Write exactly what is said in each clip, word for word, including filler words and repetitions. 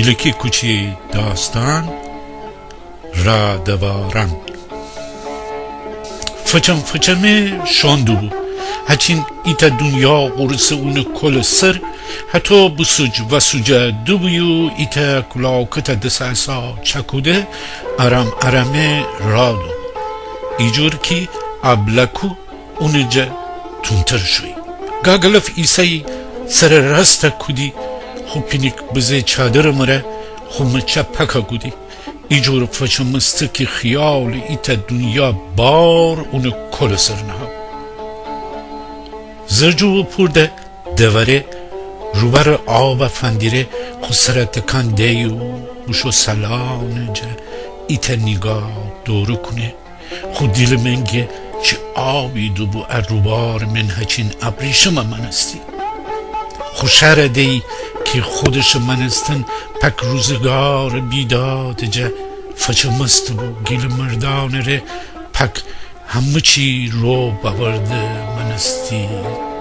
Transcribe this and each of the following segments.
گیلکی کوچی داستان. رادواران. فچم فچمه شوئون دوبو. هچین ایتأ دونیا قورسه اونٚ کولٚ سر، هتو بسوج وسوجه دوبو یو ایتأ کولاکته دس اسا چکوده، ارام ارامه رادو. ایجور کی ابلکو اونٚ جه تونتر شویی. گاگلف ایسه‌یی سره راسته کودی، خو پینیک بزه چادرٚ مره خو مچه پاکه کودی. ایجور فچمسته کی خیال ایتأ دونیا بار اونٚ کولٚ سر نهه. زرجو و پورده دوره روبارٚ آبه فندیره خو سره تکان دیی و بوشو سلانٚ جه ایتأ نیگاه دوره کونه. خو دیلٚ من گه چی آبی دوبو ا روبارٚ من هچین ابریشمه مأنستی. خو شهره دیی کی خودشٚ مأنستن پاک روزگارٚ بیدادٚ جه فچمسته بو. گیلٚ مردانٚ ره پاک همه چی رو بأورده مأنستی.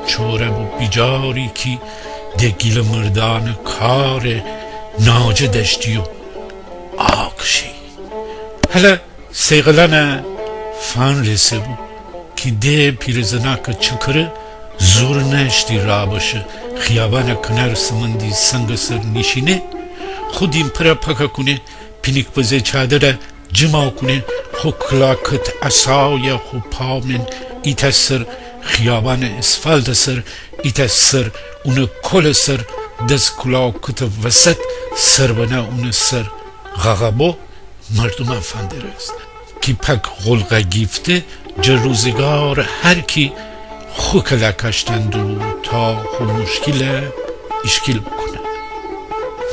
چوره بو بیجاری کی ده گیلٚ مردانٚ کاره ناجه دأشتی و آکشی. هله سیغلانه فنرسه بو کی ده پیرزناکٚ چکره زور نأشتی رابشه. خیابانٚ کنار سمندی سنگٚ سر نیشینه، خو دیمپره پاکه کونه، پینیک بزه چادره جما کونه، خو کولاکت اسایه خو پا من ایتأ سر خیابانٚ اسفالتٚ سر، ایتأ سر اونٚ کولٚ سر، دس کولاکتٚ وسط سر بنه اونٚ سر غاغا بو. مردومه فندرست کی پاک غلغه گیفته جه روزگار هر کی خو کله کاشتن دوبو تا خو موشکیله ایشکیل بوکونه.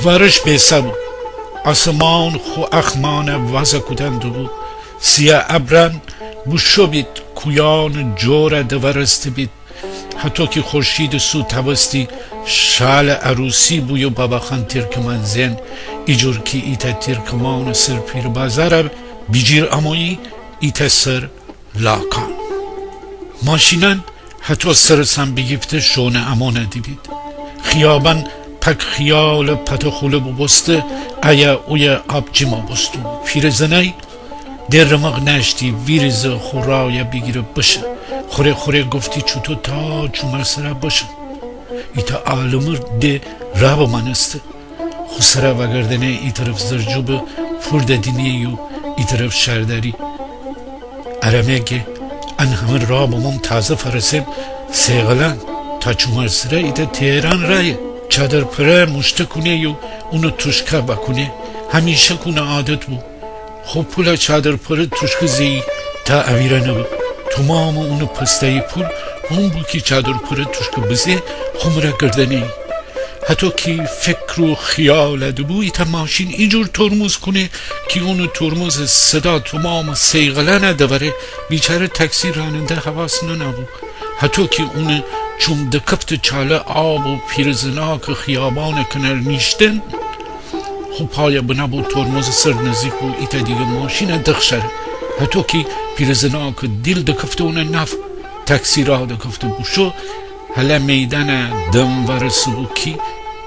وارش بیسه بو. آسمان خو اخمانه وازه کودن دوبو. سیه ابران بوشو بید، کویانٚ جوره دوارسته بید. هتو کی خورشیدٚ سو تاوستی شالٚ عروسی بو یو باباخان تیرکمن زئن، ایجور کی ایتأ تیرکمانٚ سر پیربازاره بیجیر امویی ایتأ سر لاکان. ماشینأن هتو سرسان بیگیفته شوئونٚ امانه دیبید. خیابان پاک خیالٚ پتٚ خوله بوبوسته، ایه اویه آب جیما بوستو. پیرزنأی ده رمق نأشتی ویریزه خو رایه بیگیره بشه. خوره خوره گفتی چوطو تا چومأرسرا بشم. ایتأ آلمر ده رابمأنسته. خو سره وأگردأنه ایطرف زرجوبٚ پورده دینه یو ایطرف شهرداری. ارمه گه ان همه راه بموم تازه فأرسم سیغلان تا چومأرسرا ایتأ تهران رایه. چادر پره موشته کونه یو اونٚ توشکه وأکونه. همیشک اونٚ عادت بو. خو پوله چادر پره توشکه زه‌یی تا اویرأنه بو. تومامٚ اونٚ پسته‌یی پول هون بو کی چادر پره توشکه بزه خو مره گردأنه‌یی. هتو کی فکر و خیال دبو ایتأ ماشین ایجور ترمز کونه کی اونٚ ترمزٚ صدا تومامٚ سیغلأنه دوأره. بیچاره تاکسی راننده حواس ننه‌بو. هتو کی اونٚ چوم دکفته چاله آب و پیرزناکٚ خیابانٚ کنار نیشتن، خو پایه بنه‌بو ترمزٚ سر نزدیک بو ایتأ دیگه ماشینه دخشأره. هتو کی پیرزناکٚ دیل دکفته اونٚ ناف، تاکسی راه دکفته بوشو. هله میدانٚ دم وأرسه‌بو کی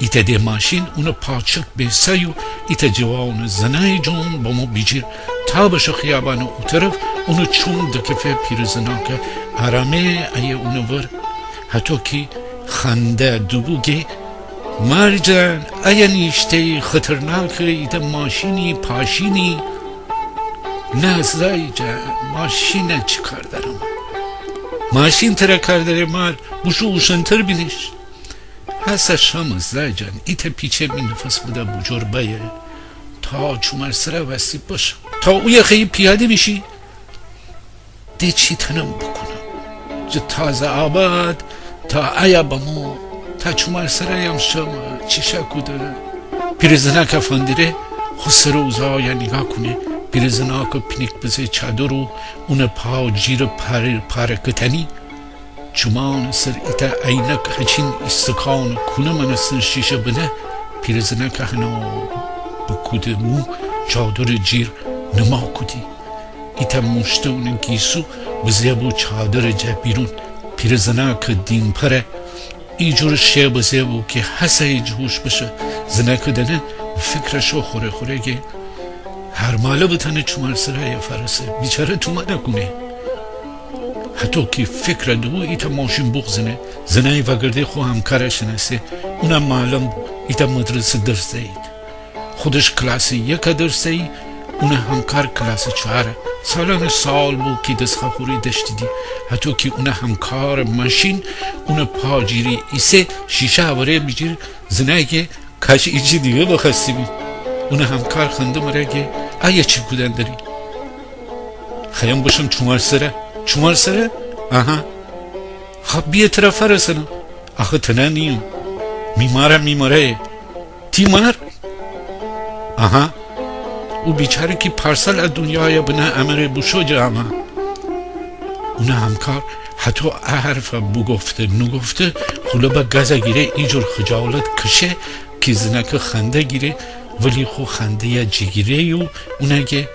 ایتأ ده ماشین اونٚ پاچک بیسه یو ایتأ جوانٚ زنأی جون بمو بیجیر تا بشه خیابانٚ او طرف. اونٚ چوم دکفه پیرزناکٚ، ارمه ایه اونٚ ور. هتو کی خنده دوبو گه مار جان، ایه نیشته‌یی خطرناکه، ایتأ ماشینی پاشینی. نه زای جان، ماشینه چی کار دأرم؟ ماشین تره کار دأره مار، بوشو اوشنتر بینیش. هسه شم زای جان، ایتأ پیچه می نفس بده بوجور بأیه تا چومأرسرا وستی بشم. تا اویه خوأیی پیاده بیشی، ده چی تنم بوکونم؟ جه تازه‌آباد تا ایه بمو، تا چومأرسرایم شم، چی شا کوده؟ پیرزناکه فندیره، خو سرٚ اوزایه نیگاه کونه. پیرزناکٚ پینیک بزه چادر و اونٚ پا جیرٚ پاره، پاره کتنی. چومأنٚ سر ایتأ عینک هچین ایستکانٚ کونه مأنستن شیشه بنه. پیرزناکه هنو بوکوده مو چادرٚ جیر نما کودی. ایتأ موشته اونٚ گیسو بزه بو چادرٚ جه بیرون. پیرزناکٚ دیمپره ایجور شی بزه بو کی هسه ایجه هوش بشه. زنأکٚ دأنه فکرَ شو خوره خوره گه هر ماله بتأنه چومارسرأیَ فأرسه، بیچاره تومأنَ کونه. هتو کی فکرَ دوبو ایتأ ماشین بوق زنه. زنأی وأگرده خو همکارَ شنأسه. اونم معلم بو، ایتأ مدرسه درس دیید. خودش کلاسٚ یکَ درس دیی، اونٚ همکار کلاسٚ چوارَ. سالأنٚ سال بو کی دس خاخوری دأشتیدی. هتو کی اونٚ همکارٚ ماشین اونٚ پا جیری ایسه، شیشه اوره بیجیر، زنأی گه کاش ایچی دیگه بخوأستیمی. اونٚ همکار خنده مره گه آیا چی کودن دری؟ خأیم بشم چومارسرَ. چومارسرَ؟ آها. خب بیه ترَ فأرسنم. آخه تنها نییم. می مارم می مره. تی مار؟ آها. او بیچاره کی پارسال ا دونیایَ بنه امره بوشو جه اَمه. اونٚ همکار هتو ا حرفَ بوگفته نوگفته خو لبَ گازَ گیره، ایجور خجالت کشه کی زنأکه خنده گیره، ولی خو خنده‌یَ جیگیره و اونَ گه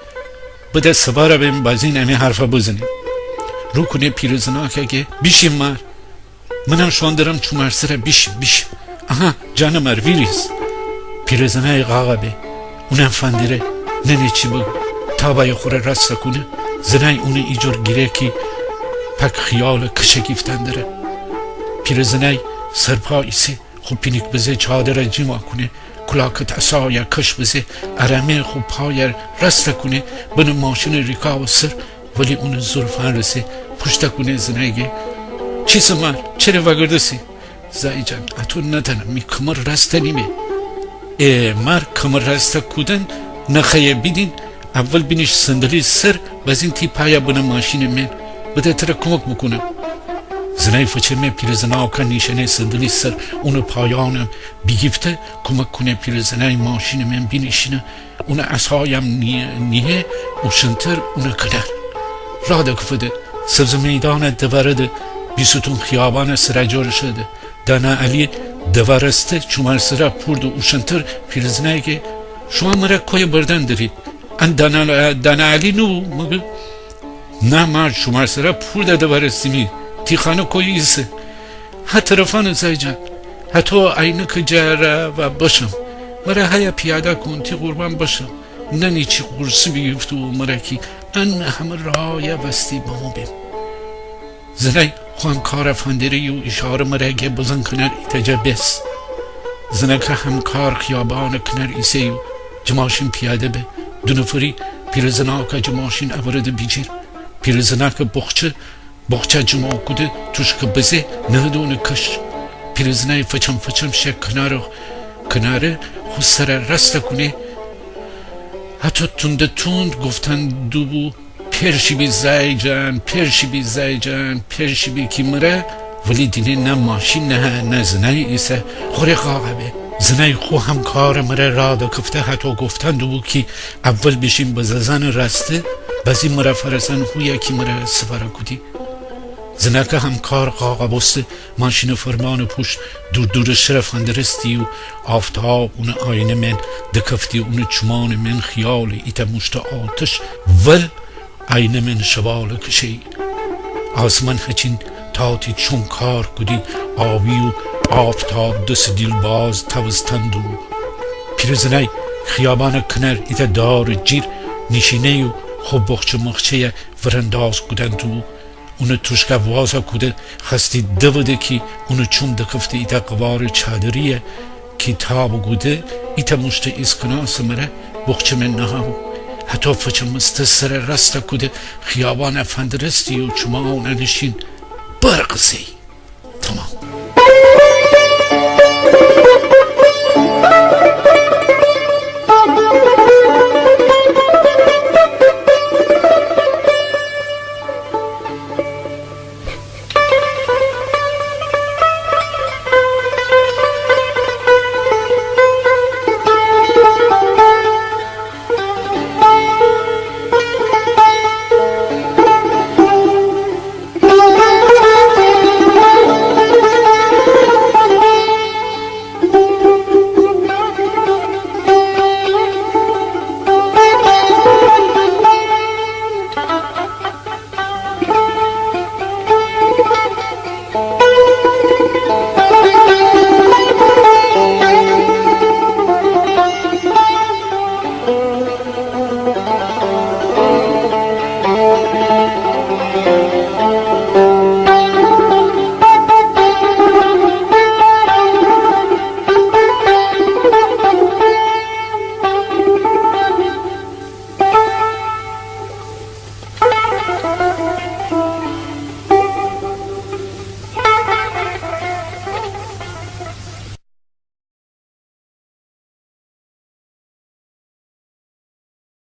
بده سوارَ بیم بازین امی حرفَ بزنیم. رو کونه پیرزنأکَ گه بیشیم مار. منم شوئون درم چومارسرَ، بیشیم، بیشیم. آها، جانٚ مار ویریز. پیرزنأی قاقَ به. اونم فندره. ننه چی بو. تابأیَ خوره راستَ کونه. زنأی اونَ ایجور گیره کی پاک خیالٚ کشه گیفتن دره. پیرزنأی سرپا ایسه. خو پینیک بزه چادرَ جیما کونه. کولاکت عصایَ کش بزه. آرامه خو پایَ راستَ کونه. بنه ماشینٚ ریکاوٚ سر. ولی اونٚ زور فنرسه، پوشتَ کونه زنأی گه. چیسه مار، چره وأگردستی؟ زأی جان، اتو نتأنم، می کمر راستَ نیمه. ای مار، کمر راستَ کودن نخأیه بیدین، اول بینیش صندلی سر، بازین تی پایَ بنه ماشینٚ من، بده ترَ کمک بوکونم. زنأی فچمه پیرزنأکَ نیشأنه صندلی سر، اونٚ پایأنَ بیگیفته، کمک کونه پیرزنأی ماشینٚ من بینیشینه. اونٚ عصایم نیهه، نیهه اوشنتر اونٚ کنار. رادَ کفده، سبزٚ میدانٚ دوارده، بیستون خیابانٚ سرَ جور شده. دانا علی دوارسته چومارسرَ پورده اوشنتر. پیرزنأی گه شوما مرَ کویه بردن درید؟ ان دانا، دانا علی نوبو مگه؟ نه مار، چومارسرَ پورده دوارستیمی. تی خانه کویه ایسه؟ هه طرفأنه زأی جان. هتو عینکٚ جا ره و بشم. مرَ هیه پیاده کون، تی قربان بشم. ننی چی قورصی بیگیفته‌بو مرَ کی ان همه راهَ وستی بمو بیم. زنأی خو همکارَ فندره و ایشاره مره گه بزن کنار ایتأ جا بیس. زنأکٚ همکار خیابانٚ کنار ایسه و جٚه ماشین پیاده به. دو نفری پیرزنأکَ جٚه ماشین اورده بیجیر. پیرزنأکٚ بخچه بخچه جیما کوده توشکه بزه نهده اونٚ کش. پیرزنأی فچم فچم شه کنار، کناره خو سرَ راستَ کونه. هتو توندٚ توند گفتن دوبو، پئر شیبی زأی جان، پئر شیبی زأی جان، پئر شیبی کی مره. ولی دینه نه ماشین نهه، نه زنأی ایسه. خوره قاقَ به. زنأی خو همکارٚ مره رادَ کفته، هتو گفتن دوبو کی اول بیشیم بزازانٚ راسته، بازین مره فرسن هویه کی مره سوارَ کودی. زنأکٚ همکار قاقَ بوسته، ماشینٚ فرمانٚ پوشت دور دورٚ شرَ فندرستی و آفتاب اونٚ آینه من دکفتی، اونٚ چومانٚ من خیالٚ ایتأ موشتٚ آتش ول آینه من شواله کشه‌یی. آسمان هچین تا تی چوم کار کودی آبی و آفتاب دس دیلباز تاوستن دوبو. پیرزنأی خیابانٚ کنار ایتأ دارٚ جیر نیشینه‌یی و خو بخچه مخچه‌یَ ورانداز کودن دوبو. اونٚ توشکَ وازَ کوده خوأستی دوده کی اونٚ چوم دکفته ایتأ قوارٚ چادری‌یَ کی تابَ گوده ایتأ موشتٚ ایسکناسٚ مره بخچه من نهه‌بو. هتو فچمسته سرَ راستَ کوده خیابانَ فندرستی و چومانَ نیشین برق زه‌یی. تمام.